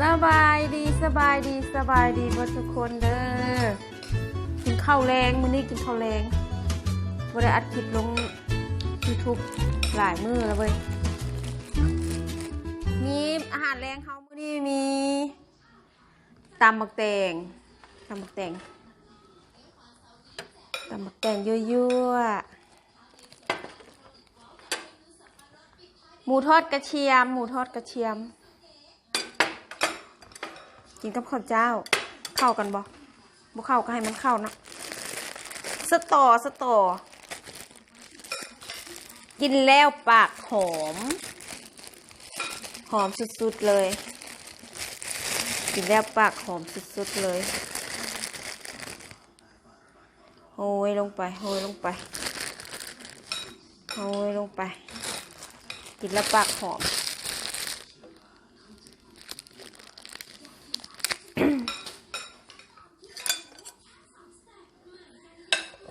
ສະບາຍດີ ສະບາຍດີ ສະບາຍດີເບິດທຸກຄົນເດີ. ກິນເຂົ້າແລງ ມື້ນີ້ກິນເຂົ້າແລງ ບໍ່ໄດ້ອັດຄລິບລົງຢູທູບຫຼາຍມື້ແລ້ວເວີຍ. ມີອາຫານແລງເຮົາມື້ນີ້ມີ ຕຳບັກແຕງ ຕຳບັກແຕງ ຕຳບັກແຕງຍົວໆ ໝູທອດກະທຽມ ໝູທອດກະທຽມ. ກິນກັບເຂົ້າເຈົ້າ ເຂົ້າກັນບໍ່? ບໍ່ເຂົ້າກໍໃຫ້ມັນເຂົ້າເນາະ. ສະຕໍ ສະຕໍ ກິນແລ້ວປາກຫອມ ຫອມສຸດໆເລີຍ ກິນແລ້ວປາກຫອມສຸດໆເລີຍ. ໂຮຍລົງໄປ ໂຮຍລົງໄປ ໂຮຍລົງໄປ ກິນແລ້ວປາກຫອມ.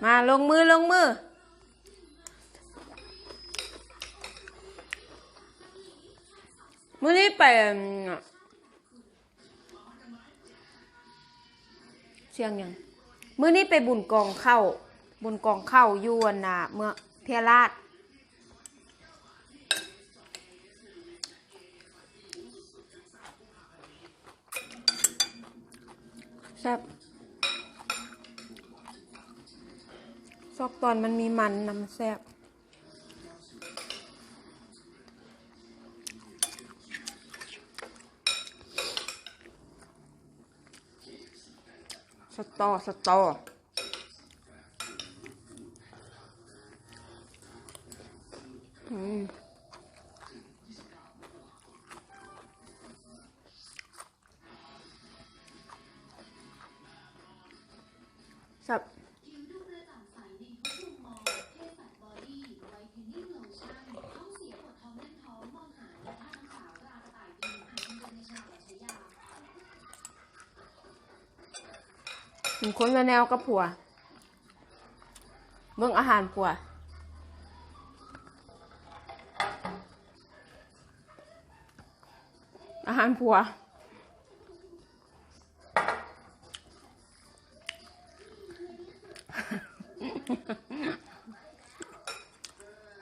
ມາ ລົງມື ລົງມື. ມື້ນີ້ໄປ ອັນ ສຽງຫຍັງ? ມື້ນີ້ໄປບຸນກອງເຂົ້າ ບຸນກອງເຂົ້າຢູ່ ອັນນ່າ ເມືອງເພຍລາດ. ແຊບ ຊອກຕອນມັນມີມັນນຳ ແຊບ. ສະຕໍ ສະຕໍ ອືມ. ແຊບ ເປັນຄົນລະແນວກັບຜົວ ເບິ່ງອາຫານຜົວ. ອາຫານຜົວ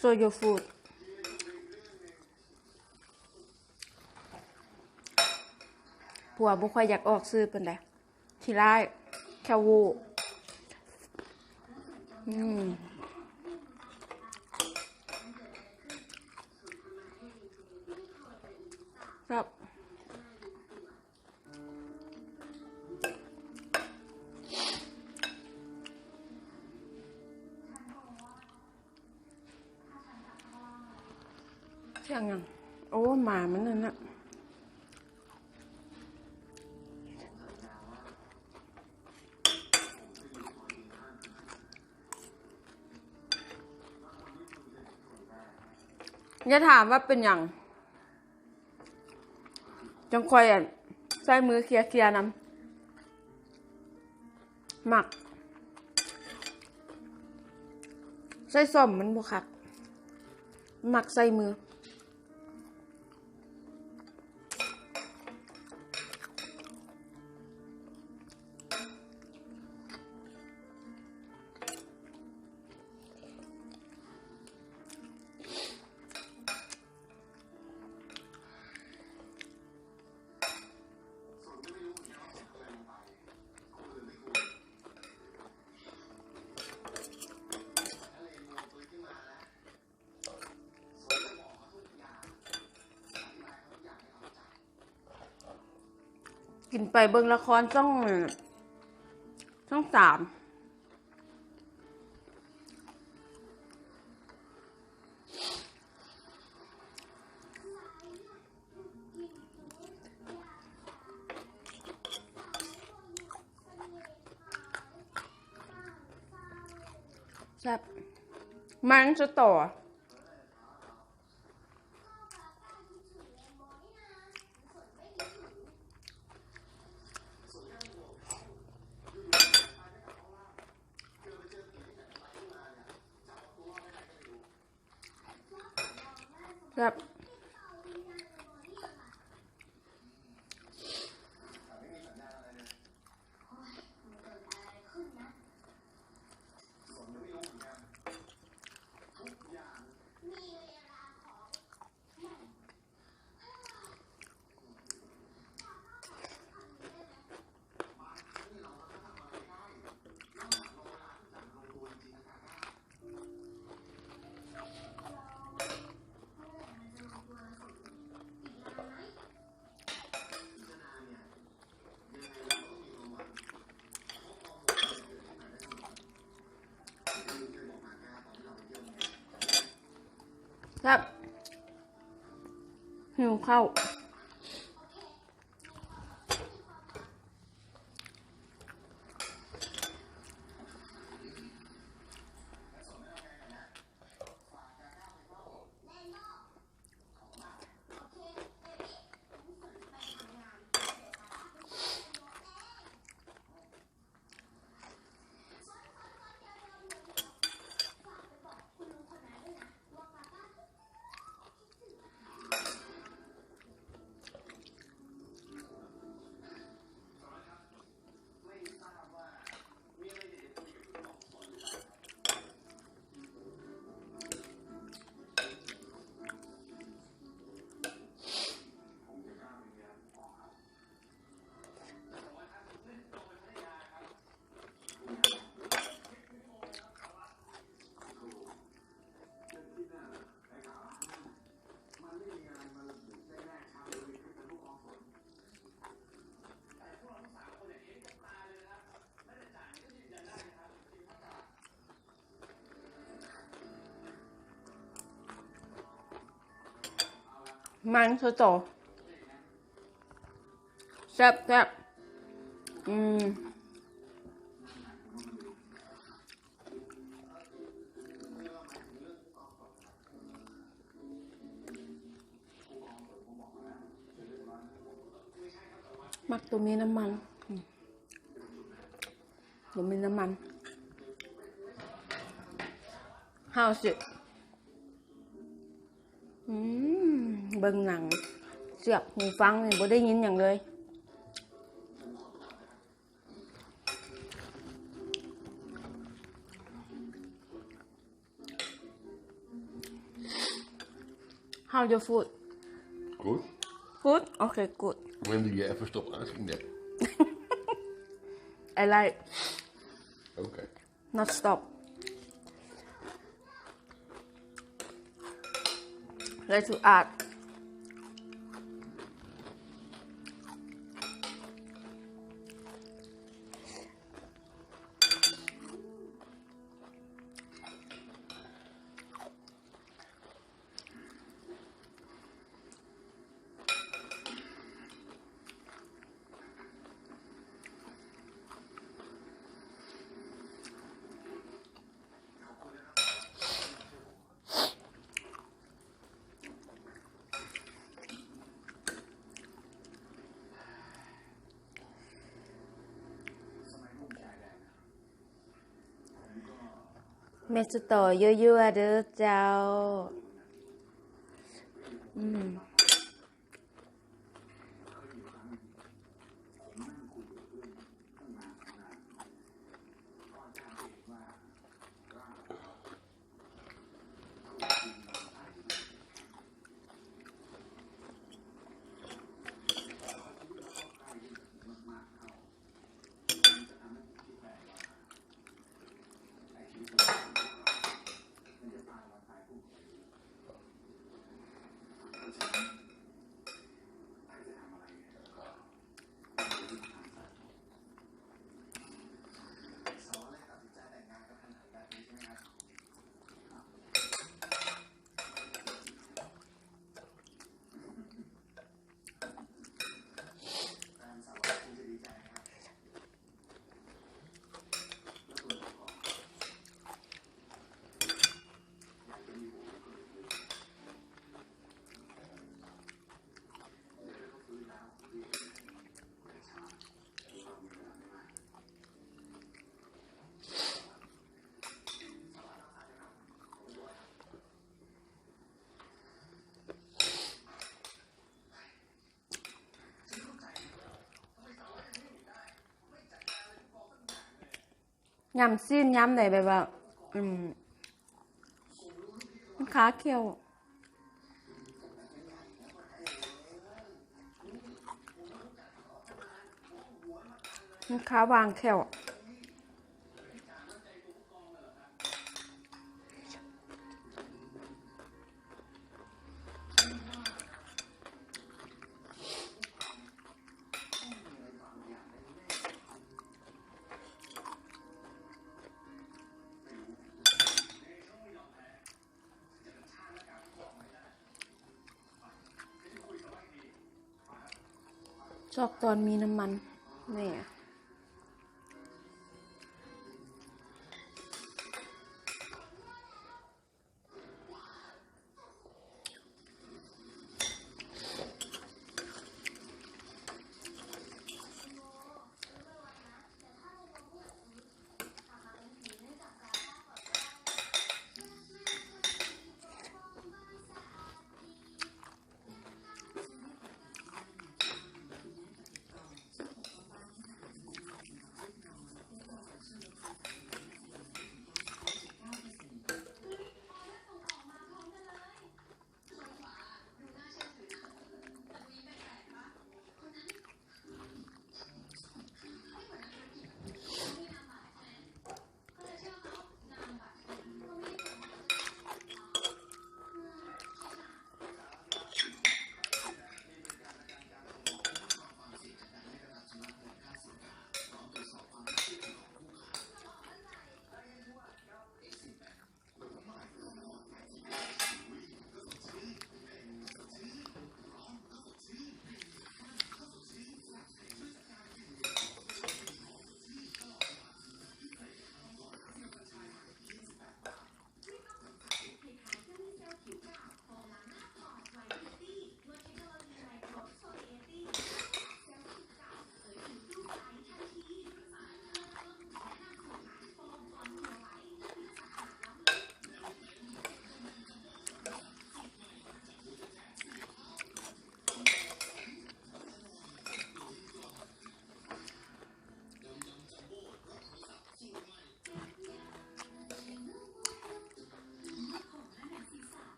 Show your food. ຜົວບໍ່ຄ່ອຍຢາກອອກຊື່ປານໃດ. ຂີ້ຮ້າຍ ແຂ້ວໂຫວ່ ອືມ ແຊບ ສຽງຫຍັງ? ໂອ້ ໝາມັນນັ້ນນະ. ຢ່າຖາມວ່າເປັນຫຍັງ ຈັ່ງຂ້ອຍ ອັນ ໃຊ້ມືເຄຍໆນຳ. ມັກ ໃຊ້ສ້ອມມັນບໍ່ຄັກ ມັກໃຊ້ມື. ກິນໄປເບິ່ງລະຄອນຊ່ອງ ຊ່ອງສາມ. ແຊບ ມັນສະຕໍ. ແຊບ. ແຊບ ຫິວເຂົ້າ. ມັນຄືໂຕ ແຊບໆ ອືມ. ມັກຕົວມີນ້ຳມັນ ອືມ ບໍ່ມີນ້ຳມັນ ເຮົາຊິ ອືມ ເບິ່ງໜັງ ສຽບຫູຟັງນີ້ບໍ່ໄດ້ຍິນຫຍັງເລີຍ. How your food? Good. Good? Okay, good. When did you ever stop asking that? I like. Okay. Not stop. Like to add. ແມ່ສະຕໍ ຍົວໆ ເດີເຈົ້າ. ອືມ.ຍຳຊີ້ນຍຳໃດແບບວ່າ ອືມ ມັນຄາຂຽວ ມັນຄາຫວ່າງແຂ້ວ. ເ ຊອກຕອນມີນ້ຳມັນແດ່.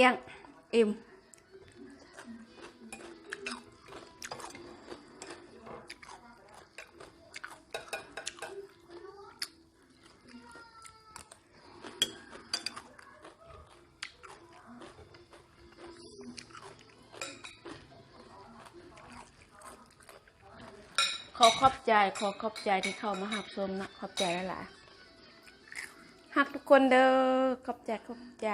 ກ້ຽງ ອີ່ມ. ຂໍຂອບໃຈ ຂໍຂອບໃຈທີ່ເຂົ້າມາຮັບຊົມເນາະ ຂອບໃຈຫຼາຍໆ ຮັກທຸກຄົນເດີ ຂອບໃຈ ຂອບໃຈ.